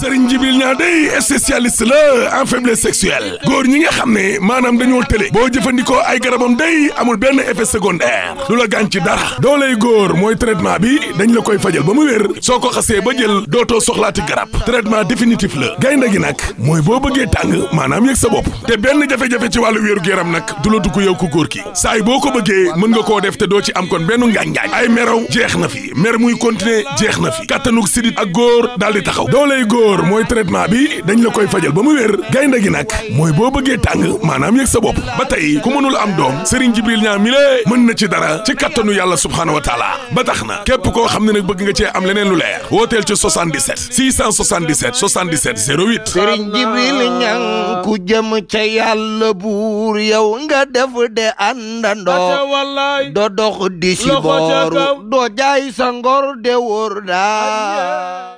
Serigne Djibril Niang day spécialiste la en faiblesse sexuelle góor ñi nga xam ne maanaam dañoo tële boo jëfandikoo ay garabam day amul benn effet secondaire lu la gaañ ci dara dooley góor mooy traitement bi dañ la koy fajal ba mu wér soo ko xasee ba jël dootoo soxlaati garab traitement définitif la gaynde gi nag mooy boo bëggee tàng maanaam yëg sa bopp te benn jafe-jafe ci wàllu wéeru yaram nag du la dugg yow ku góor ki saay boo ko bëggee mën nga koo def te doo ci am kon benn ngaañ-ngaañ ay meraw jeex na fi mer muy continuer jeex na fi kattanug sidit ak góor daal di taxaw dooley góor mooy traitement bi dañ la koy fajal ba mu wér gaynde gi nag mooy boo bëggee tàng maanaam yëg sa bopp ba tey ku mënul am doom Serigne Djibril Niang mi lée mën na ci dara ci kattanu yàlla subhaanahu wa taala ba tax na képp koo xam ne nag bëgg nga cee am leneen lu leer wooteel ci 77 677 77 08 Serigne Djibril Niang ku jëm ca yàlla buur yow nga def de àndandoo do dox di si booru doo jaay sa ngor de wóor daa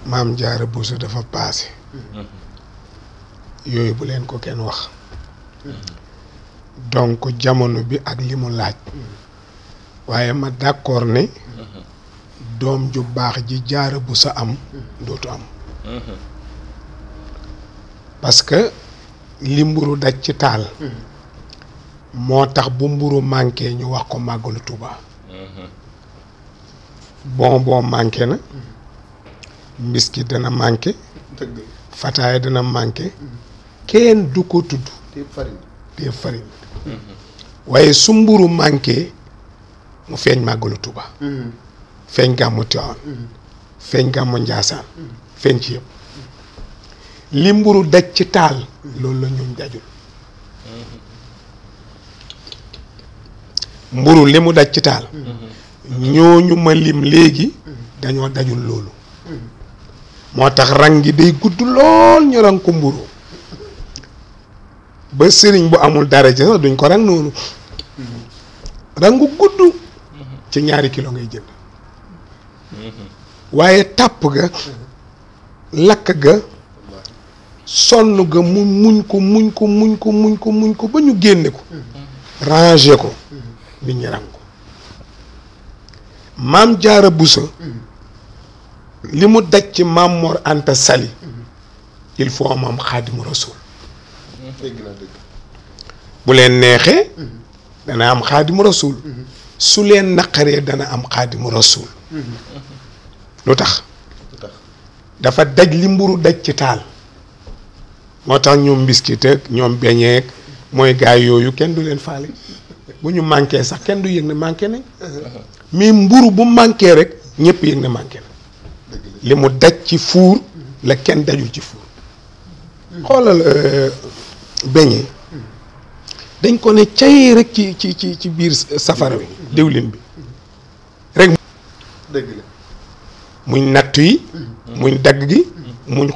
Maam Diarra Bousso dafa paase yooyu bu leen ko kenn wax donc jamono bi ak li mu laaj waaye ma d'accord ne doom ju baax ji Diarra Bousso am dootu am parce que li mburu daj ci taal moo tax bu mburu manqué ñu wax ko màggalu Tuuba bon manqué na mbiskit dana manqué fataaya dana manqué kenn du ko tudd te farine waaye su mburu manqué mu feeñ màggalu Tuuba feeñ gàmmu Tiwaawan feeñ gàmmu Njaasaan feeñ ci yëpp li mburu daj ci taal loolu la ñoom dajul mburu li mu daj ci taal ñooñu ma lim léegi dañoo dajul loolu moo tax rang gi day gudd lool ñu rang ko mburu ba sëriñ bu amul daraja sax duñ ko rang noonu rangu gudd ci 2 kilo ngay jënd waaye tàpp ga lakk ga sonn ga mu muñ ko ba ñu génne ko ranger ko nit ñi rang ko Maam Diarra Bousso li mu daj ci Maam Mor Anta Sali il faut am Xaadimu Rasuul bu leen neexee dana am Xaadimu Rasuul su leen naqaree dana am Xaadimu Rasuul lu tax dafa daj li mburu daj ci taal moo tax ñoom mbiskit ak ñoom beñeek mooy gaay yooyu kenn du leen faale bu ñu manqué sax kenn du yëg ne manqué nañ mais mburu bu manqué rek ñëpp yëg ne manqué na li mu daj ci fuur la kenn dajul ci fuur xoolal beñe dañ ko ne cay rek ci biir safara wi diwlin bi rek dëgg la muñ nattu yi muñ dagg gi muñ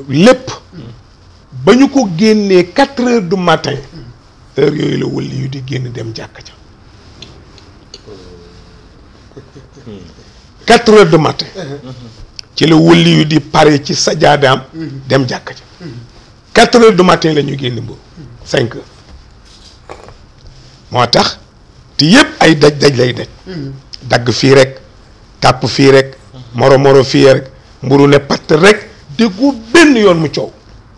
lépp ba ñu ko génnee 4 heures du matin heure yooyu la wëlli yu di génn dem jàkk ca 4 heures du matin ci la wëlli yu di pare ci sajaadaam dem jàkk ca 4 heures du matin la ñu génn mburu 5 heures moo tax te yëpp ay daj lay daj dagg fii rek tàpp fii rek moro fii rek mburu ne patt rek déggu benn yoon mu coow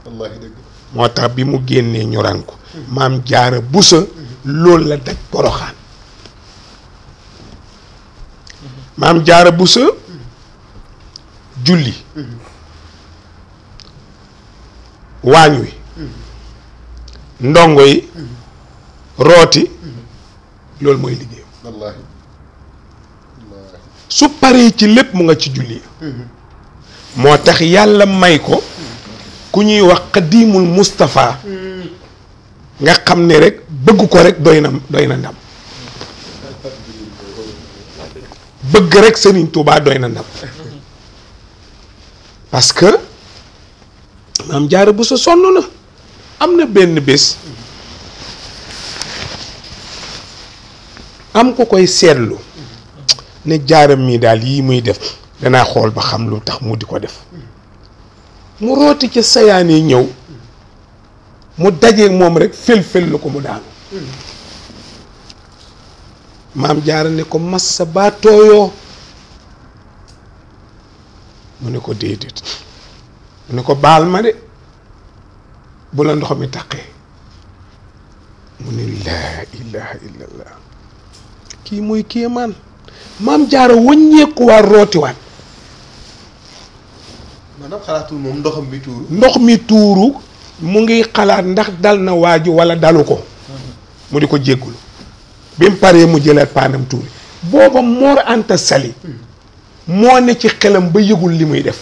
wallaahi dëgg moo tax bi mu génnee ñu rang ko Maam Diarra Bousso loolu la daj Poroxaan Maam Diarra Bousso julli waañ wi ndongo yi rooti loolu mooy liggéeyam wallaahi su paree ci lépp mu nga ci julli moo tax yàlla may ko ku ñuy wax xadimul Moustapha nga xam ne rek bëgg ko rek doy na ndam bëgg rek Serigne Touba doy na ndam parce que Maam Diarra Bousso sonn na am na benn bés am ko koy seetlu ne Diarra mii daal yii muy def danaa xool ba xam lu tax mu di ko def mu rooti ca sayaan yi ñëw mu dajeeg moom rek fel lu ko mu daanu Maam Diarra ne ko massa baa tooyoo mu ne ko déedéet mu ne ko baal ma de bu la ndox mi taqee mu ne laa ilaha illallah kii mooy kéemaan maam jaara wëññeeku waa rootiwaat maanaam xalaatul moom ndoxam mi tuuru. ndox mi tuuru mu ngi xalaat ndax dal na waaju wala dalu ko mu di ko jéggulu bi mu paree mu jëlaat paanam tuuri booba Mor Anta Sali moo ne ci xelam ba yëgul li muy def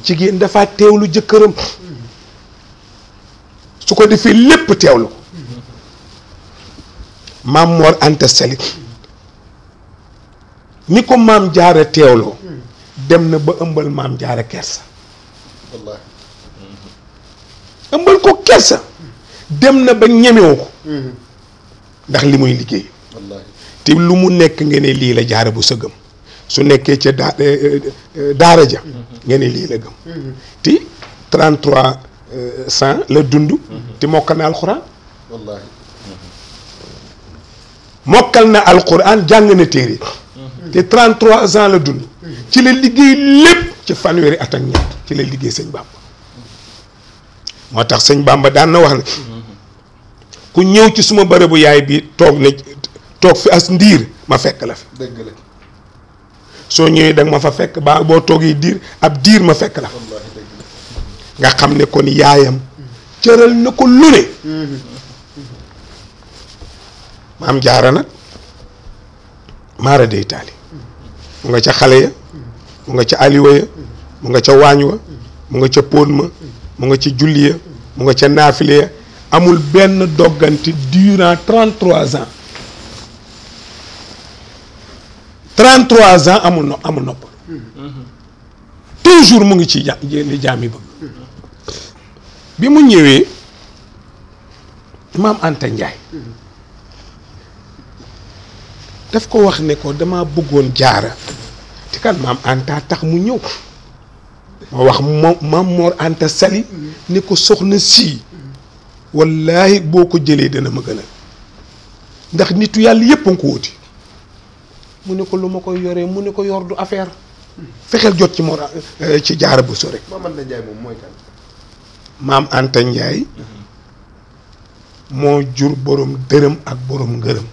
jigéen dafa teewlu jëkkëram su ko defee lépp teewlu ko maam Mor Anta Sali ni ko maam jaara teewloo dem na ba ëmbal maam jaara kersa wallaahi. ëmbal ko kersa dem na ba ñemewu ko ndax li muy liggéey wallaahi. te lu mu nekk ngeen ne lii la jaara bu sa gëm su nekkee ca daara ja ngeen ne lii la gëm te 33 la dund te mokkal na alxuraan wallaahi. mokkal na alxuraan jàng na téere te 33 ans la dund ci la liggéey lépp ci fanweeri at ak ñett ci la liggéey sëñ Bamba moo tax sëñ Bamba daan na wax ne ku ñëw ci suma bërëbu yaay bi toog fi as ndiir ma fekk la fi dëgg la. soo ñëwee danga ma fa fekk ba boo toogee diir ab diir ma fekk la fa wallaahi dëgg la. nga xam ne kon yaayam cëral na ko lu ne maam jaara nag maara dey taali mu nga ca xale ya mu nga ca aliwa ya mu nga ca waañ wa mu nga ca póon ma mu nga ca julli ya mu nga ca naafile ya amul benn doggante durant 33 ans 33 ans amul nopp toujours mu ngi ci li jaam yi bëgg bi mu ñëwee maam Anta Njaay daf ko wax ne ko dama bëggoon jaara te kan maam Anta tax mu ñëw ma wax maam Mor Anta Sali ne ko soxna sii wallaahi boo ko jëlee dana ma gënal ndax nitu yàlla yépp a nga ko wuti mu ne ko lu ma koy yoree mu ne ko yor du affaire fexeel jot ci Mor ci jaara bu so rek maam Anta Njaay moom mooy kan. maam Anta Njaay moo jur borom dërëm ak borom ngërëm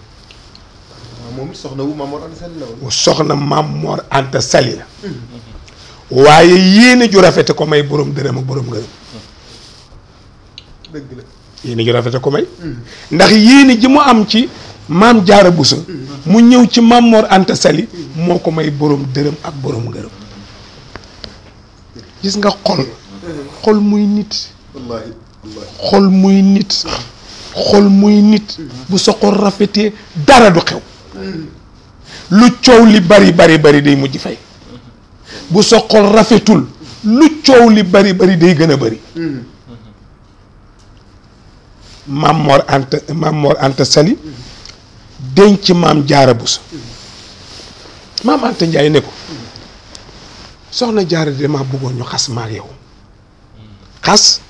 moom it soxna wu Maam Mor Anta Sali la woon. soxna maam Mor Anta Sali la waaye yéene ju rafete ko may borom dërëm ak borom ngërëm dëgg la. yéene ju rafete ko may ndax yéene ji mu am ci maam jaara busa mu ñëw ci maam Mor Anta Sali moo ko may borom dërëm ak borom ngërëm gis nga xol muy nit wallaahi wallaahi. xol muy nit xol muy nit bu sa xol rafetee dara du xew lu coow li bari day mujj fay bu sa xol rafetul lu coow li bari day gën a bari maam Mor Anta Sali denc maam jaara busa maam Anta Njaay ne ko soxna jaara de dama bëggoon ñu xas maag yow xas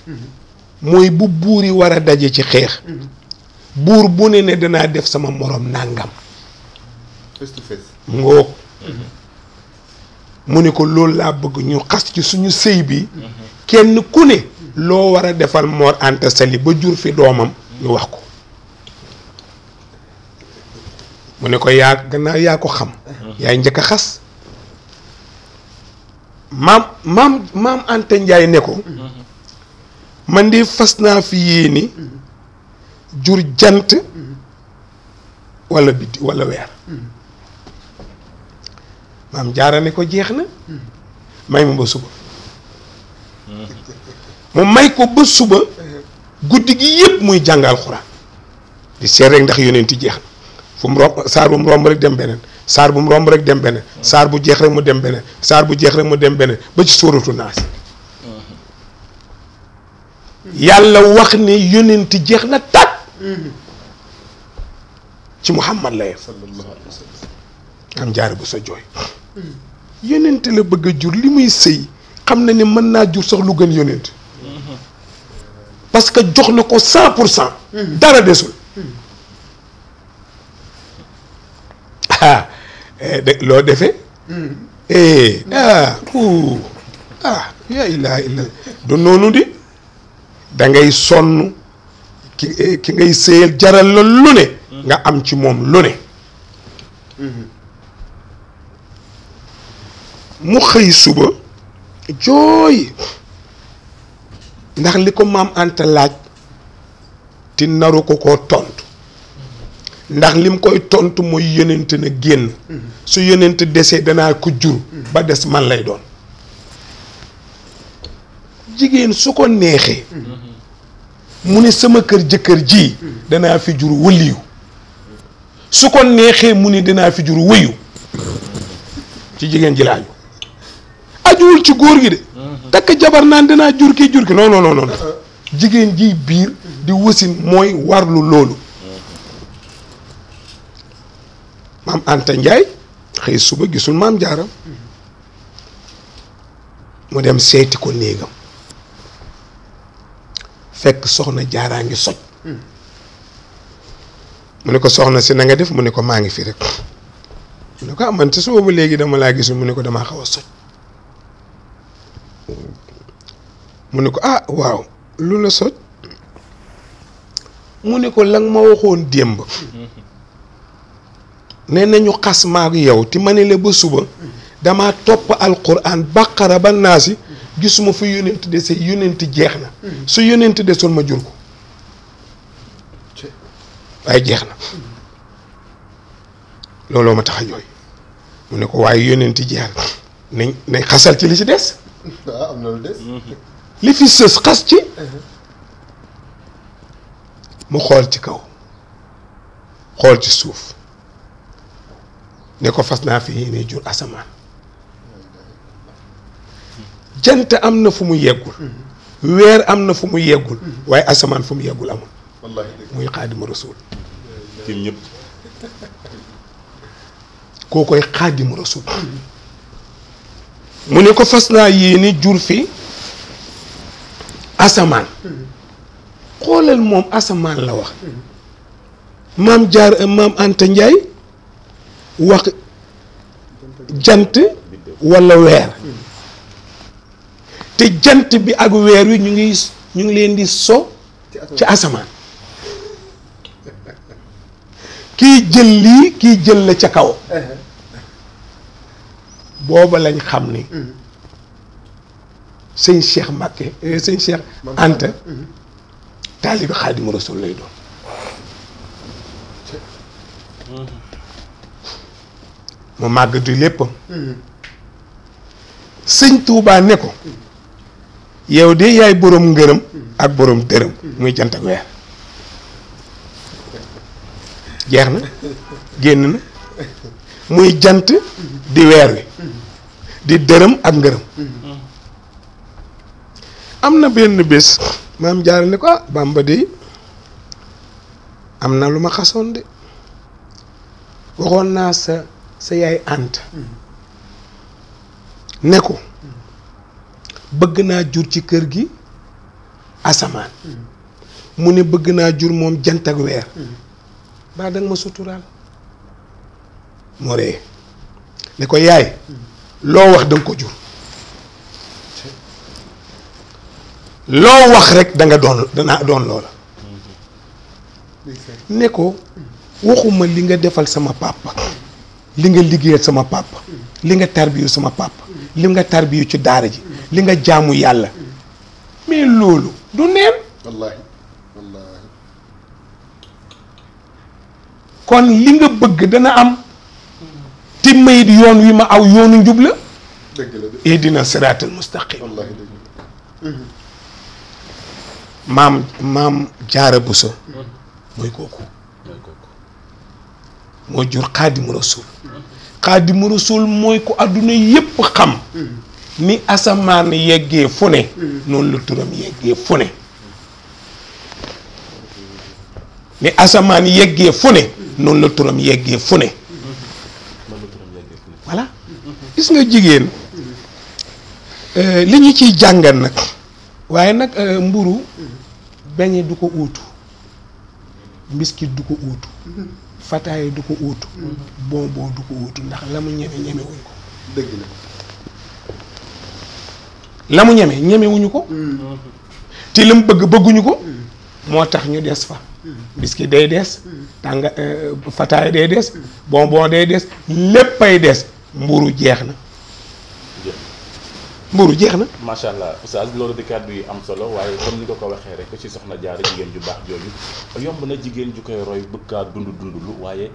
mooy bu buur yi war a daje ci xeex buur bu ne danaa def sama morom nàngam face to face. ngoog mu ne ko loolu laa bëgg ñu xas ci suñu sëy bi kenn ku ne loo war a defal Mor Anta Sali ba jur fi doomam ñu wax ko mu ne ko gannaaw yaa ko xam yaay njëkk a xas maam Anta Njaay ne ko man de fas naa fi yéeni jur jant wala biddi wala weer maam jaara ne ko jeex na may ma ba suba mu may ko ba suba guddi gi yépp muy jàngal xuraan di seet rek ndax yonenti jeex na fu mu romb saar bu mu romb rek dem beneen saar bu mu romb rek dem beneen saar bu jeex rek mu dem beneen saar bu jeex rek mu dem beneen ba ci sóoratu naas yàlla wax ne yonenti jeex na tàkk ci Muhammad la yem sallallahu alayhi wa sallam. am jaare bu sa jooy yonent la bëgg a jur li muy sëy xam na ne mën naa jur sax lu gën yonent parce que jox na ko 100%. dara desul loo defee yaa ilaha illa du noonu di da ngay sonn ki ngay sëyal jaral la lu ne nga am ci moom lu ne mu xëy suba jooy ndax li ko maam Anta laaj ti naru ko koo tontu ndax lim koy tontu mooy yonent na génn su yonent desee danaa ko jur ba des man lay doon jigéen su ko neexee mu ne sama kër jëkkër ji danaa fi jur wëliyu su ko neexee mu ne danaa fi jur wëyu ci jigéen ji laaju ajuwul ci góor gi de takk jabar naan danaa jur ki non non non non jigéen ji biir di wasin mooy warlu loolu maam Anta Njaay xëy suba gisul maam Jaara mu dem seeti ko néegam fekk soxna Jaaraa ngi soj mu ne ko soxna si na nga def mu ne ko maa ngi fi rek mu ne ko man te suba ba léegi dama laa gisul mu ne ko damaa xaw a soj mu ne ko waaw lu la soj mu ne ko lang ma waxoon démb ne nañu xas maag yow ti ma ne la ba suba dama topp alquran baqara ba naasi gisuma fi yonent dese yonent jeex na su yonent desoon ma jur ko waaye jeex na looloo ma tax a jooy mu ne ko waaye yonent jeex na nañ xasal ci li ci des am na lu des li fi sës xas ci mu xool ci kaw xool ci suuf ne ko fas naa fi yéene jur asamaan jant am na fu mu yeggul weer am na fu mu yeggul waaye asamaan fu mu yeggul amul wallaahi muy xaadimu rasul tim ñëpp koo koy xaadimu rasul mu ne ko fas naa yéene jur fi asamaan xoolal moom asamaan la wax maam Anta Njaay wax jant walla weer te jant bi ak weer wi ñu ngi leen di so ci asamaan kii jël lii kii jël la ca kaw booba lañ xam ni sëñ Cheikh Mbacké sëñ Cheikh Anta taalibi Xaadimu Rasuul lay doon mu màgg du léppam sëñ Tuubaa ne ko yow de yaay boroom ngërëm ak boroom dërëm muy jant ak weer jeex na génn na muy jant di weer wi di dërëm ak ngërëm am na benn bés maam Jaara ne ko Bàmba de am na lu ma xasoon de waxoon naa sa yaay Anta ne ko bëgg naa jur ci kër gi asamaan mu ne bëgg naa jur moom jant ak weer baa danga ma suturaal moo ree ne ko yaay loo wax danga ko jur loo wax rek danga danaa doon loola ne ko waxuma li nga defal sama papa li nga liggéeyal sama papa li nga tarbiyu sama papa li nga tarbiyu ci daara ji li nga jaamu yàlla mais loolu du neen wallaahi wallaahi kon li nga bëgg dana am te mayit yoon wi ma aw yoonu njub la dëgg la de ihdina siraatal mustaqim wallaahi dëgg maam Jaara Buso mooy kooku moo jur Xaadimu Rasuul Xaadimu Rasuul mooy ko adduna yépp xam ni asamaan yeggee fu ne noonu la turam yeggee fu ne ni asamaan yeggee fu ne noonu la turam yeggee fu ne voilà gis nga jigéen li ñu ciy jàngal nag waaye nag mburu beñe du ko uutu mbiskit du ko uutu fataay du ko uutu bonbon du ko uutu ndax la mu ñeme wuñ ko dëgg la mu ñeme wuñu ko te la mu bëgguñu ko moo tax ñu des fa biscuit day des tànga fataay day des bonbon day des léppay des mburu jeex na mburu jeex na. macha allah oustaz loolu di kàddu yi am solo waaye comme ni nga ko waxee rek ci Sokhna Diarra jigéen ju baax jooju yomb na jigéen ju koy roy bëgg kaa dund lu waaye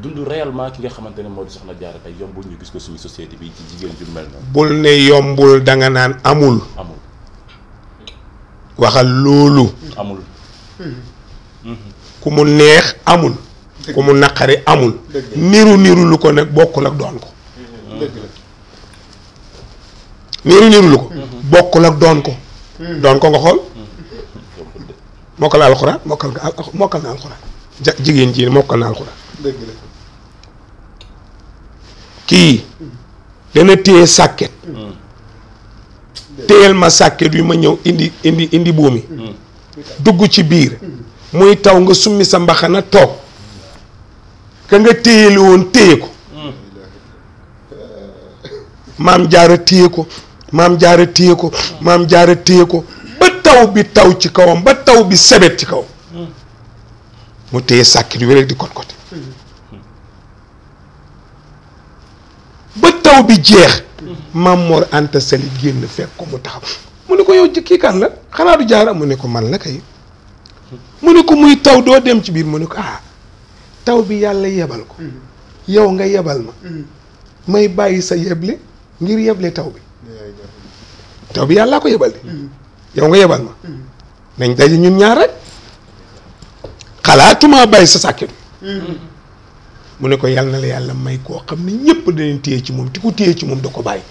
dund réellement ki nga xamante ne moo di Sokhna Diarra tey yombul ñu gis ko suñu société bi ci jigéen ju mel noonu. bul ne yombul danga naan amul. amul. waxal loolu. amul. ku mu neex amul. ku mu naqari amul. niru lu ko nag bokkul ak doon ko. niru lu ko bokkul ak doon ko nga xool mokkal na alxuraan mokkal na alxuraan jigéen ji mokkal na alxuraan kii dana téye sàkket téyel ma sàkket wi ma ñëw indi buumi dugg ci biir muy taw nga summi sa mbaxana toog ka nga téyeli woon téye ko maam jaara téye ko maam jaara téye ko maam jaara téye ko ba taw bi taw ci kawam ba taw bi sebet ci kawam mu téye sàkkit wi rek di kot ba taw bi jeex maam Mor Anta Sali génn fekk ko mu taxaw mu ne ko yow kii kan la xanaa du jaara mu ne ko man la kay mu ne ko muy taw doo dem ci biir mu ne ko taw bi yàlla yebal ko yow nga yebal ma may bàyyi sa yeble ngir yeble taw bi yàllaa ko yebal de yow nga yebal ma nañ daje ñun ñaar rek xalaatuma bàyyi sa sàkket mu ne ko yàlla na la yàlla may koo xam ne ñëpp danañ téye ci moom te ku téye ci moom da ko bàyyi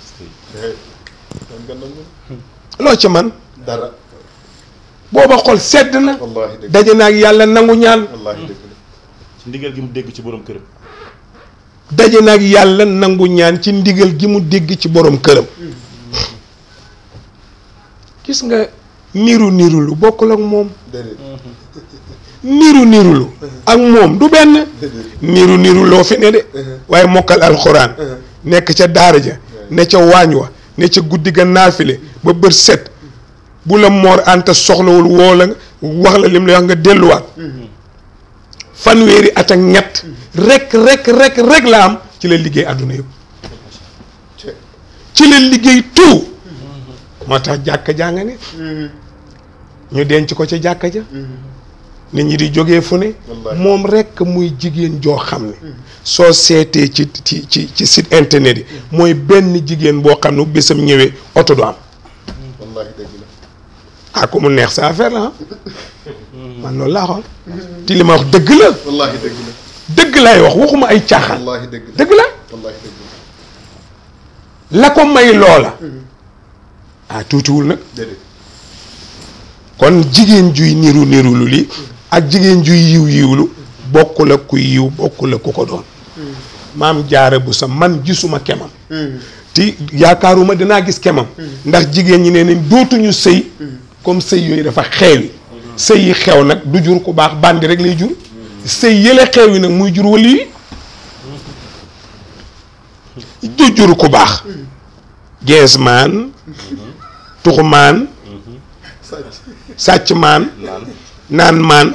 loo ca man dara booba xol sedd na daje na ak yàlla nangu ñaan ci ndigal gi mu dégg ci borom këram daje na ak yàlla nangu ñaan ci ndigal gi mu dégg ci borom këram gis nga niru lu bokkul ak moom niru lu ak moom du benn niru loo fi ne de waaye mokkal alxuraan nekk ca daara ja ne ca waañ wa ne ca guddi ga naafile ba bët set bu la Mor Anta soxlawul woo la wax la lim la wax nga delluwaat fanweeri at ak ñett rek la am ci la liggéey àdduna yëpp ci la liggéey tout moo tax jàkka jaa nga ne ñu denc ko ca jàkka ja nit ñi di jógee fu ne moom rekk muy jigéen joo xam ne soo seetee ci site internet yi mooy benn jigéen boo xam ne bésam ñëwee oto du am wallaahi dëgg la ku mu neex sa affaire la man loolu laa xool ti li ma wax dëgg la wallaahi dëgg la dëgg laay wax waxuma ay caaxaan wallaahi dëgg la wallaahi dëgg la ko may loola tuutiwul nag kon jigéen juy niru lu li ak jigéen juy yiwlu bokkul ak ku yiw bokkul ak ku ko doon maam jaara bu sa man gisuma kemam ti yaakaaruma dinaa gis kemam ndax jigéen ñi nee nañ dootuñu sëy comme sëy yooyu dafa xeewi sëy yi xew nag du jur ku baax bandi rek lay jur sëy yële xew yi nag muy jur wali yi du jur ku baax gees maan tuxumaan sàcc maan naan maan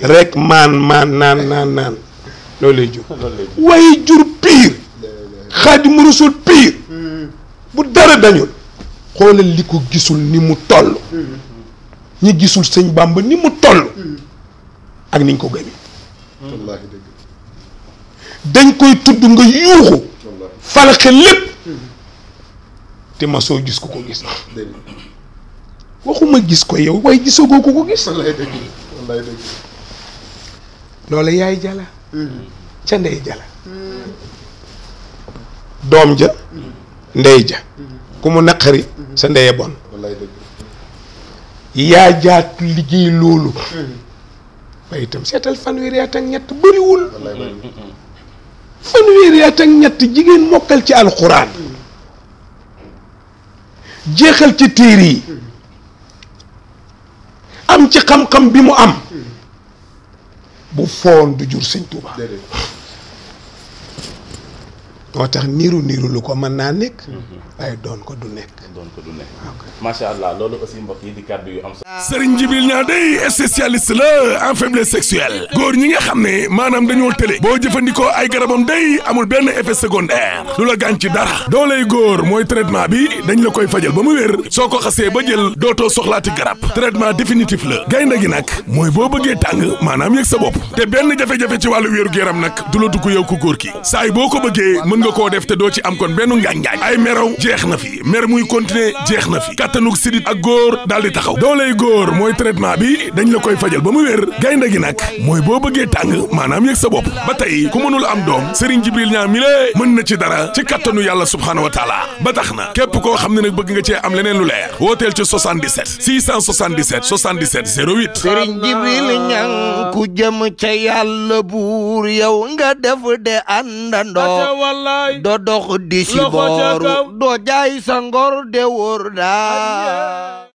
rek maan naan loolu lay jur waaye jur piir Xaadimu Rasuul piir bu dara dañul xoolal li ko gisul ni mu toll ñi gisul sëñ Bàmba ni mu toll ak niñ ko gëmee wallaahi dëgg dañ koy tudd nga yuuxu falaxe lépp te ma soo gis ko gis waxuma gis ko yow waaye gisagoo ko gis wallaahi dëgg wallaahi dëgg loola yaay jala ca ndey jala doom ja ndey ja ku mu naqari sa ndeye bon wallaahi dëgg yaa jaat liggéey loolu waaye itam seetal fanweeri at ak ñett bëriwul fanweeri at ak ñett jigéen mokkal ci alxuraan jeexal ci téere yi am ci xam-xam bi mu am bu foon du jur sëñ Tuuba moo tax niiru lu ko mën naa nekk waaye doon ko du nekk macha allah loolu aussi mbokk yi di kàddu yu am Serigne Djibril Niang day spécialiste la en faiblesse sexuelle góor ñi nga xam ne maanaam dañoo tële boo jëfandikoo ay garabam day amul benn effet secondaire du la gaañ ci dara dooley góor mooy traitement bi dañ la koy fajal ba mu wér soo ko xasee ba jël dootoo soxlaati garab traitement définitif la gaynde gi nag mooy boo bëggee tàng maanaam yëg sa bopp te benn jafe-jafe ci wàllu wéeru yaram nag du la dugg yow ku góor ki saa yi boo ko bëggee mën nga koo def te doo ci am kon benn ngaañ-ngaañ ay meraw jeex na fi mer muy continuer jeex na fi kattanug sidit ak góor daal di taxaw dooley góor mooy traitement bi dañ la koy fajal ba mu wér gaynde gi nag mooy boo bëggee tàng maanaam yëg sa bopp ba tey ku mënul am doom Serigne Djibril Niang mi lée mën na ci dara ci kattanu yàlla subhaanahu wa taala ba tax na képp koo xam ne nag bëgg nga cee am leneen lu leer wooteel ci 77 677 77 08 Serigne Djibril Niang ku jëm ca yàlla buur yow nga def de àndandoo doo dox di si booru doo jaay sa ngor de wóor daa